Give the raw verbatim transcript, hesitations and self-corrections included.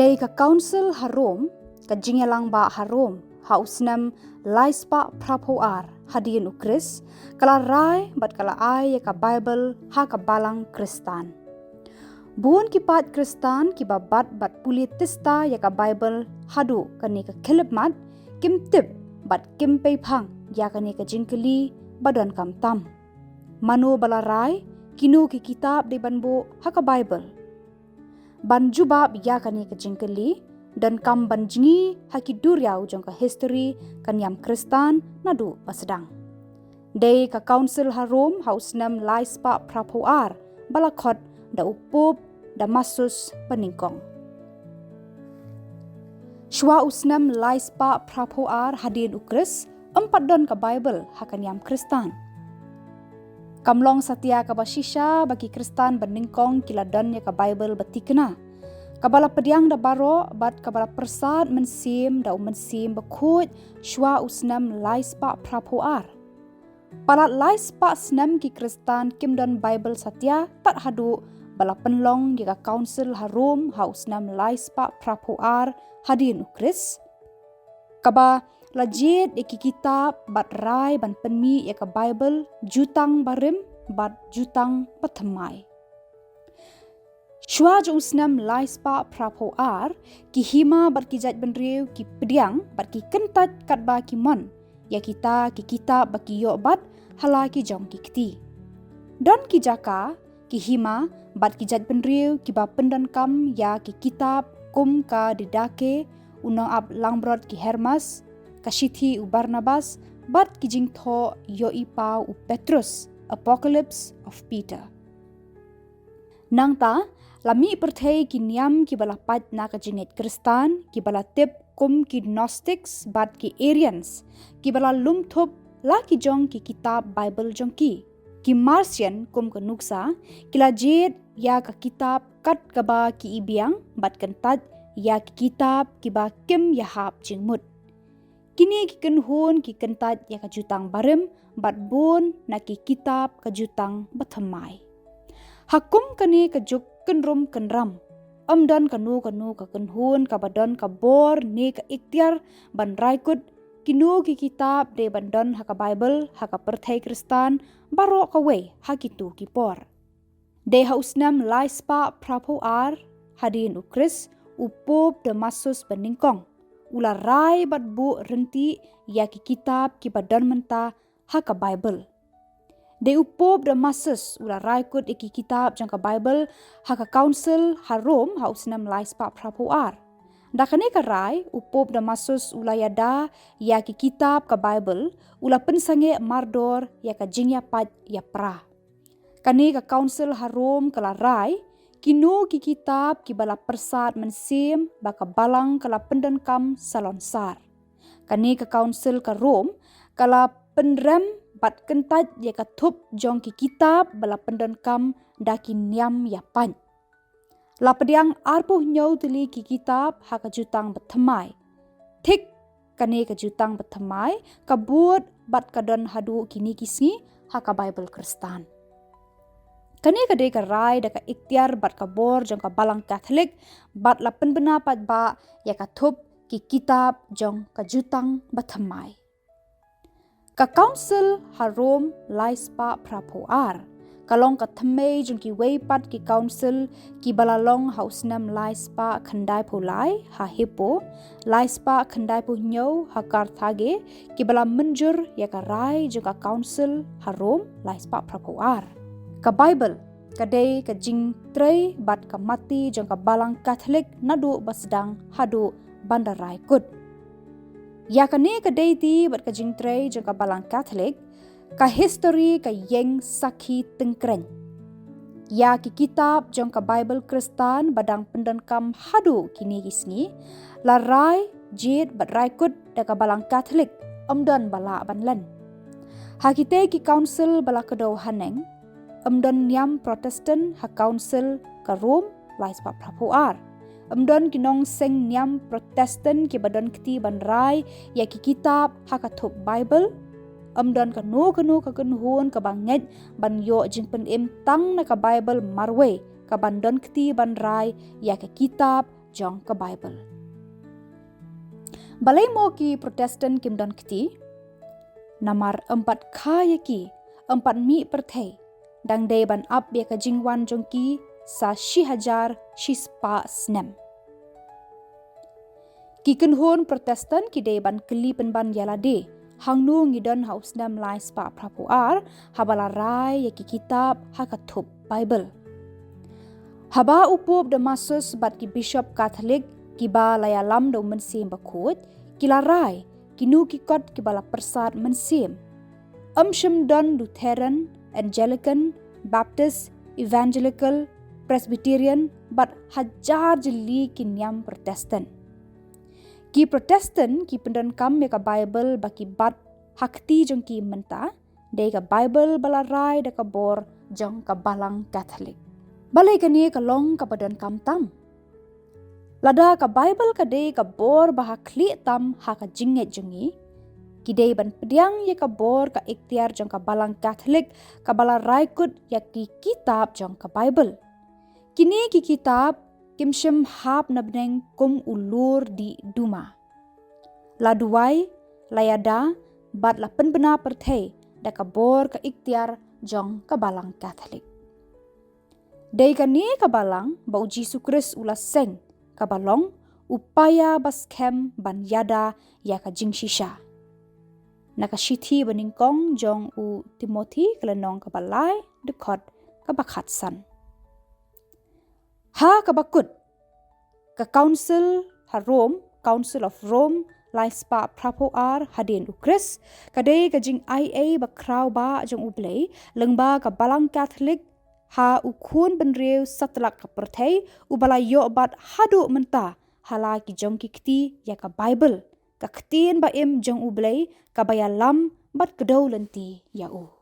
Dei ka Council ha Rome, ka jingïalang ba ha Rome, ha u snem lai spah phra phew ar hadien u Khrist, ka la rai bad ka la ai ïa ka Bible ha ka balang Khristan. Bun ki paid Khristan kiba bat bad pule tista ïa ka Bible haduh kane ka khyllipmat, kim tip bad kim peiphang ïa kane ka jingkylli ba donkam tam. Mano ba la rai, kino ki kitab dei ban buh ha ka Bible? Ban jubab ïa kane ka jingkylli, donkam ban jngi ha ki duriaw jong ka histori ka niam Khristan naduh ba sdang. Dei ka Council ha Rome ha u snem lai spah phra phew ar, ba la khot da u Pope Damasus ba nyngkong. Shuwa u snem lai spah phra phew ar hadien u Khrist, ym pat don ka Bible ha ka niam Khristan. Kam long satia kaba shisha ba ki Khristan ba nyngkong ki la don ïa ka Bible ba tikna, kaba la pdiang da baroh bad kaba la pyrsad mynsiem da u Mynsiem Bakhuid shuwa u snem lai spah phra phew ar. Palat lai spah snem ki Khristan kim don Bible satia tad haduh ba la pynlong ïa ka Council ha Rome ha u snem lai spah phra phew ar hadien u Khrist, kaba la jied ïa ki kitab bad rai ban pynmih ïa ka Bible jutang barim bad jutang bathymmai. Shuwa jong u snem lai spah phra phew ar, ki hima bad ki jaitbynriew ki pdiang bad ki kyntait katba ki mon ïa kita ki kitab ba ki ïoh bat ha la ki jong ki kti. Don ki jaka, ki hima bad ki jaitbynriew kiba pyndonkam ïa ki kitab kum ka Didache, u nongap langbrot ki Hermas, ka Shithi u Barnabas, bad ki Jingthoh Ïohi Paw u Petros, Apocalypse of Peter. Nangta, la mih pyrthei ki niam kiba la pait na ka jingngeit Khristan, kiba la tip kum ki Gnostics bad ki Arians, kiba la lum thup la ki jong ki kitab Bible jong ki. Ki Marcion kum ka nuksa, ki la jied ïa ka kitab kat kaba ki i biang bad kyntait ïa ki kitab kiba kim ïahap jingmut. Kine ki kynhun ki kyntait ïa ka jutang barim bad bun na ki kitab ka jutang bathymmai. Ha kum kane ka juk kynrum kynram, ym don kano kano ka kynhun kaba don ka bor ne ka iktiar ban rai kut kino ki kitab dei ban don ha ka Bible ha ka pyrthei Khristan baroh kawei ha kito ki por. Dei ha u snem lai spah phra phew ar hadien u Khrist, u Pope Damasus ba nyngkong u la rai bad buh rynti ïa ki kitab kiba don mynta ha ka Bible. Dei u Pope Damasus u la rai kut ïa ki kitab jong ka Bible ha ka Council ha Rome ha u snem lai spah phra phew ar. Da kane ka rai, u Pope Damasus u la ïada ïa ki kitab ka Bible, u la pynsangeh mardor ïa ka jingïapait ïapra. Kane ka Council ha Rome ka la rai kino ki kitab kiba la pyrsad mynsiem ba ka balang ka la pyndonkam salonsar. Kane ka Council ka Rome ka la pynrem bad kyntait ïa ka thup jong ki kitab ba la pyndonkam da ki niam ïapait. La pdiang arphew hynñiew tylli ki kitab ha ka jutang bathymmai. Thik kane ka jutang bathymmai ka bud bad ka don haduh kine ki sngi ha ka Bible Khristan. Kane ka dei ka rai da ka iktiar bad ka bor jong ka Balang Katholik bad la pynbna paidbah ïa ka thup ki kitab jong ka jutang bathymmai. Ka Council ha Rome lai spah phra phew ar ka long ka thymmei jong kiwei pat ki Council kiba la long ha u snem lai spah khyndai phew lai ha Hippo, lai spah khyndai phew hynñiew ha Carthage, kiba la mynjur ïa ka rai jong ka Council ha Rome lai spah phra phew ar. Ka Bible ka dei ka jingtrei bad ka mati jong ka Balang Katholik naduh ba sdang haduh ban da rai kut. Ïa kane ka deiti bad ka jingtrei jong ka Balang Katholik, ka histori ka ïeng sakhi tyngkreiñ. Ïa ki kitab jong ka Bible Khristan ba dang pyndonkam haduh kine ki sngi la rai jied bad rai kut da ka Balang Katholik, ym don ba lah ban len. Ha kitei ki Council ba la kdew haneng, ym don niam Protestant ha Council ka Rome lai spah phra phew ar. Ym don ki nongseng niam Protestant kiba don kti ban rai ïa ki kitab ha ka thup Bible. Ym don kano kano ka kynhun kaba ngeit ban ïoh jingpynim tang na ka Bible marwei kaban don kti ban rai ïa ka kitab jong ka Bible. Balei mo ki Protestant kim don kti? Namar ym pat kha ïa ki, ym pat mih pyrthei, dang dei ban ap ïa ka jingwan jong ki sa shi hajar shi spah snem. Ki kynhun Protestant ki dei ban kylli pynban ïa lade, hangno ngi don ha u snem lai spah phra phew ar, haba la rai ïa ki kitab ha ka thup Bible. Haba u Pope Damasus bad ki Bishop Catholic kiba la ïalam da u Mynsiem Bakhuid, ki la rai, kino ki kot kiba la pyrsad mynsiem. Ym shym don Lutheran, Anglican, Baptist, Evangelical, Presbyterian, bad hajar jylliew ki niam Protestant. Ki Protestant ki pyndonkam ïa ka Bible ba ki bat ha kti jong ki mynta, dei ka Bible ba la rai da ka bor jong ka Balang Catholic. Balei kane ka long kaba donkam tam? Lada ka Bible ka dei ka bor ba ha khlieh tam ha ka jingngeit jong ngi, ki dei ban pdiang ïa ka bor ka iktiar jong ka Balang Catholic kaba la rai kut ïa ki kitab jong ka Bible. Kine ki kitab kim shym hap na bneng kum u lur dih duma. La duwai, la ïada, bad la pynbna pyrthei da ka bor ka iktiar jong ka Balang Catholic. Dei kane ka Balang ba u Jisu Khrist u la seng, kaba long u paia ba skhem ban ïada ïa ka jingshisha. Na ka shithi banyngkong jong u Timothi ka lynnong kaba lai, dkhot kaba khatsan. Ha kaba kut, ka Council ha Rome, Council of Rome, lai spah phra phew ar hadien u Khrist, ka dei ka jingaiei ba khraw ba jong U Blei, lyngba ka Balang Catholic, ha u khun bynriew satlak ka pyrthei, uba la ïoh bat haduh mynta, ha la ki jong ki kti ïa ka Bible, ka ktien ba im jong U Blei, kaba ïalam bad kdew lynti ïa u.